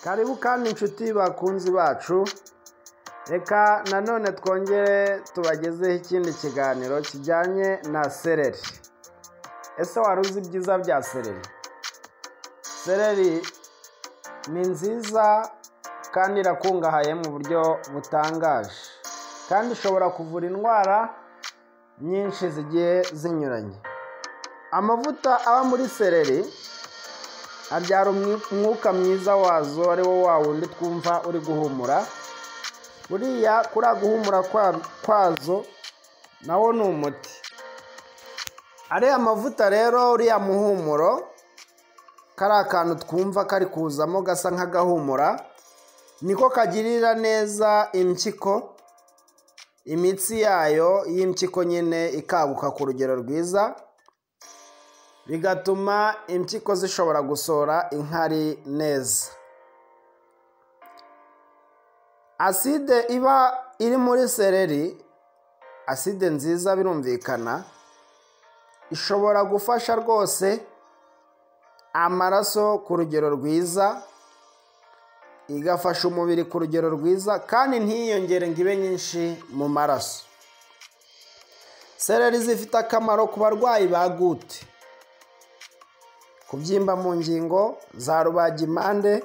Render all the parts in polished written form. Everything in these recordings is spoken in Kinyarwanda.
Karibu kandi inshuti bakunzi bacu, reka nanone twongere tubagezeho ikindi kiganiro kijyanye na seleri. Ese wari uzi ibyiza bya seleri? Seleri ni nziza kandi irakungahaye mu buryo butangaje, kandi ishobora kuvura indwara nyinshi zigiye zinyuranye. Amavuta aba muri seleri abyara umwuka mwiza wazo, ari wo wa wundi twumva uri guhumura. Buriya kuriya guhumura kwazo nawo ni umuti. Ariya mavuta rero, uriya muhumuro, kariya kantu twumva kari kuzamo gasa nk'agahumura, niko kagirira neza impyiko, imitsi yayo y'impyiko nyine ikaguka ku rugero rwiza, bigatuma impyiko zishobora gusohora inkari neza. Aside iba iri muri seleri, aside nziza birumvikana, ishobora gufasha rwose amaraso ku rugero rwiza, igafasha umubiri ku rugero rwiza, kandi ntiyiyongere ngo ibe nyinshi mu maraso. Seleri zifite akamaro ku barwayi ba gute, kubyimba mu ngingo za rubagimpande,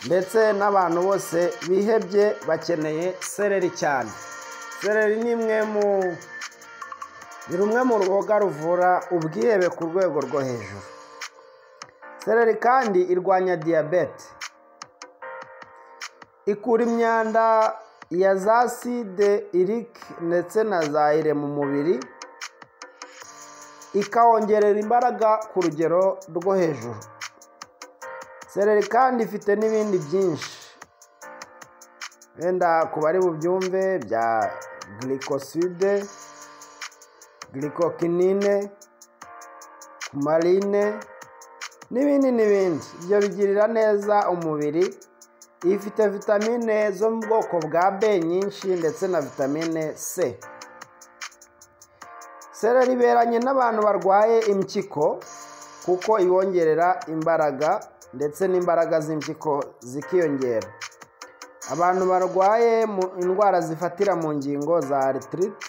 ndetse n'abantu bose bihebye bakeneye seleri cyane. Seleri ni imwe mu ni rumwe mu ruboga ruvura ubwihebe ku rwego rwo hejuru. Seleri kandi irwanya diyabete, ikura imyanda ya za acide urique ndetse na za ire mu mubiri, ikawongerera imbaraga ku rugero rwo hejuru. Seleri kandi ifite n'ibindi byinshi, wenda ku bari bubyumve, bya glycoside, glycokinine, coumarine n'ibindi n'ibindi. Ibyo bigirira neza umubiri. Ifite vitamine zo mu bwoko bwa B nyinshi ndetse na vitamine C. Seleri iberanye n'abantu barwaye impyiko kuko ibongerera imbaraga, ndetse n'imbaraga z'impyiko zikiyongera. Abantu barwaye indwara zifatira mu ngingo za arthrite,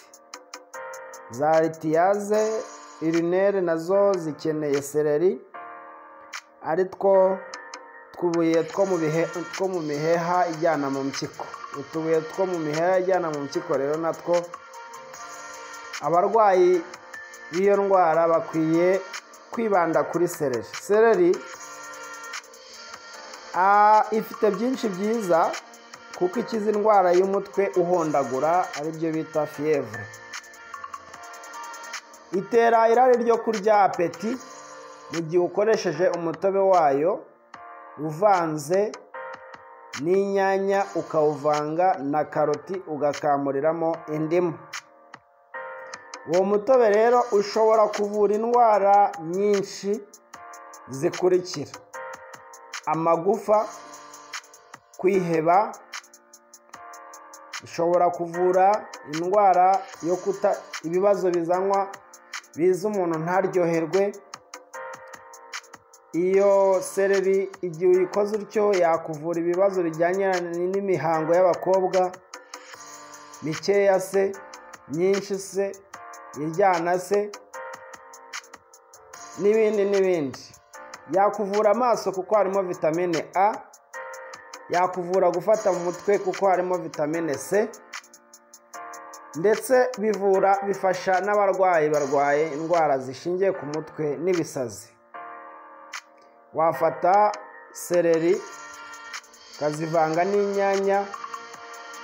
za lithiase urinaire, nazo zikeneye seleri, ari two twubuye two mu miheha ijyana mu mpyiko. Utubuye two mu miheha ijyana mu mpyiko rero natwo abarwayi b'iyo ndwara bakwiye kwibanda kuri seleri. Seleri ifite byinshi byiza kuko ikiza indwara y'umutwe uhondagura, aribyo bita fièvre. Itera irari ryo kurya, appétit, mu gihe ukoresheje umutobe wayo uvanze n'inyanya, ukawuvanga na karoti, ugakamuriramo indimu. Uwo mutobe rero ushobora kuvura indwara nyinshi zikurikira: amagufa, kwiheba, ishobora kuvura indwara yo kuta ibibazo bizanwa biza umuntu ntaryoherwe. Iyo seleri igihe uyikoze utyo yakuvura ibibazo bijyanye n'imihango y'abakobwa, mikeya se, myinshi se, iryana se, n'ibindi n'ibindi. Yakuvura amaso kuko harimo vitamine A, yakuvura gufata mu mutwe kuko harimo vitamine C, ndetse bivura, bifasha n'abarwayi barwaye indwara zishingiye ku mutwe n'ibisazi. Wafata seleri ukazivanga n'inyanya,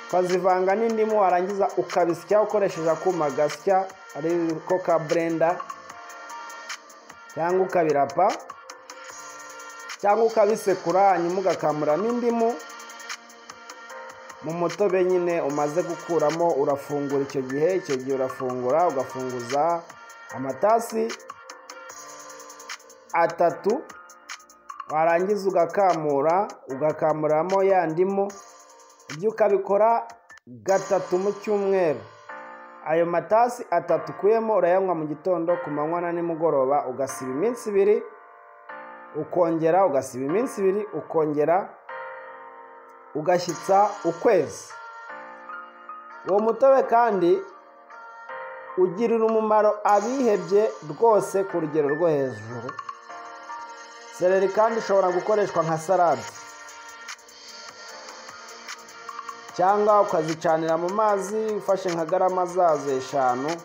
ukazivanga n'indimu, warangiza ukabisya ukoresheje akuma gasya ariko ka blender, cyangwa ukabirapa, cyangwa ukabisekura, hanyuma ugakamuramo indimu mu mutobe nyine umaze gukuramo. Urafungura icyo gihe urafungura, ugafunguza amatasi atatu, warangiza ugakamura, ugakamuramo ya ndimu. Ibyo ukabikora gatatu mu cyumweru. Ayo matasi atatu ukuyemo urayanywa mu gitondo, ku manywa na nimugoroba, ugasiba iminsi 2. ukongera ugasiba iminsi 2, ukongera ugashyitsa ukwezi. Uwo mutobe kandi ugirira umumaro abihebye rwose ku rugero rwo hejuru. Seleri kandi ishobora gukoreshwa nka salade, cyangwa ukazicanira mu mazi ufashe nka garama zazo 5,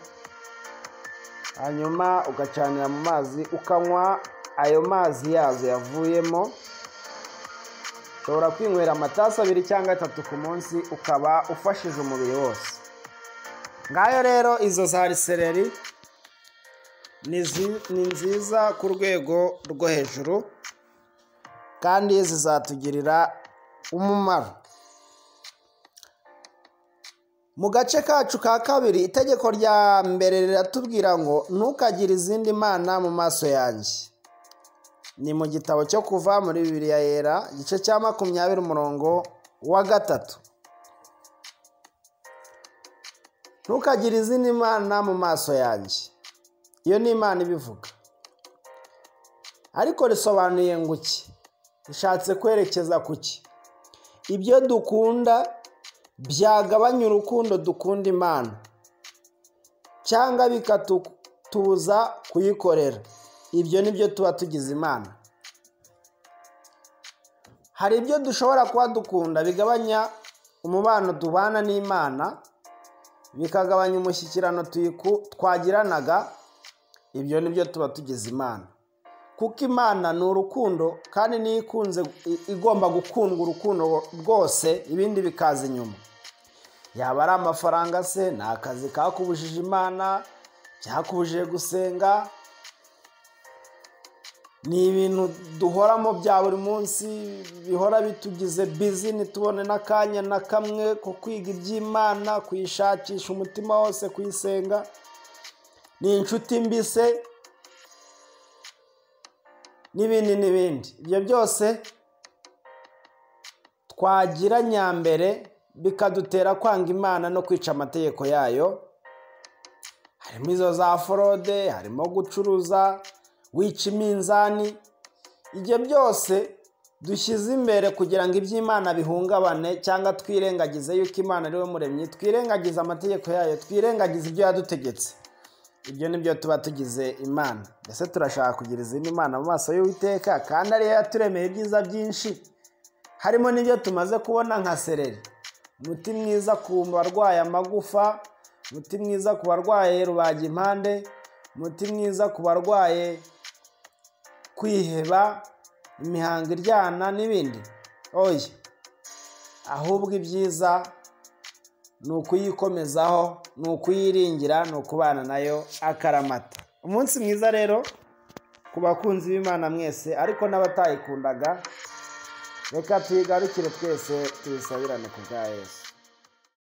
hanyuma ugacanira mu mazi ukanywa ayo mazi yazo yavuyemo. Ushobora kwinywera amatasi 2 cyangwa 3 ku munsi, ukaba ufashije umubiri wose. Ngayo rero izo za seleri ni nziza ku rwego rwo hejuru, kandi zizatugirira umumaro. Mu gace kacu ka kabiri, itegeko rya mbere riratubwira ngo ntukagire izindi mana mu maso yanjye. Ni mu gitabo cyo Kuva muri Bibiliya Yera, igice cya 20 umurongo wa 3. Ntukagire izindi mana mu maso yanjye. Iyo ni Imana ibivuga. Ariko risobanuye ngo iki? Rishatse kwerekeza kuki? Ibyo dukunda byagabanya urukundo dukunda Imana, cyangwa bikatubuza kuyikorera. Ibyo nibyo tuba tugize Imana. Hari ibyo dushobora kuba dukunda bigabanya umubano tubana n'Imana, bikagabanya umushyikirano twagiranaga. Ibyo nibyo tuba tugize Imana. Kuko Imana ni urukundo, kandi niyo ikunze igomba gukundwa urukundo rwose, ibindi bikaza inyuma. Yaba ari amafaranga se, ni akazi kakubujije Imana, byakubujije gusenga, ni ibintu duhoramo bya buri munsi, bihora bitugize busy, ntitubone n'akanya na kamwe ko kwiga iby'Imana, kuyishakisha umutima wose, kuyisenga. Ni inshuti mbise n'ibindi n'ibindi. Ibyo byose twagira nyambere bikadutera kwanga Imana no kwica amategeko yayo. Harimo izo za forode, harimo gucuruza wica iminzani. Ibyo byose dushyize imbere kugira ngo iby'Imana bihungabane, cyangwa twirengagize yuko Imana ari we muremyi, twirengagize amategeko yayo, twirengagize ibyo yadutegetse. Ibyo nibyo tuba tugize Imana. Mbese turashaka kugira izindi mana mu maso y'Uwiteka, kandi ariyo yaturemeye ibyiza byinshi, harimo n'ibyo tumaze kubona nka seleri, umuti mwiza ku barwaye amagufa, umuti mwiza ku barwaye rubagimpande, umuti mwiza ku barwaye kwiheba, imihango iryana n'ibindi. Oya, ahubwo ibyiza ni ukuyikomezaho, ni ukuyiringira, ni ukubana nayo akaramata. Umunsi mwiza rero ku bakunzi b'Imana mwese, ariko n'abatayikundaga, reka tuyigarukire twese, tuyisabirane ku bwa Yesu.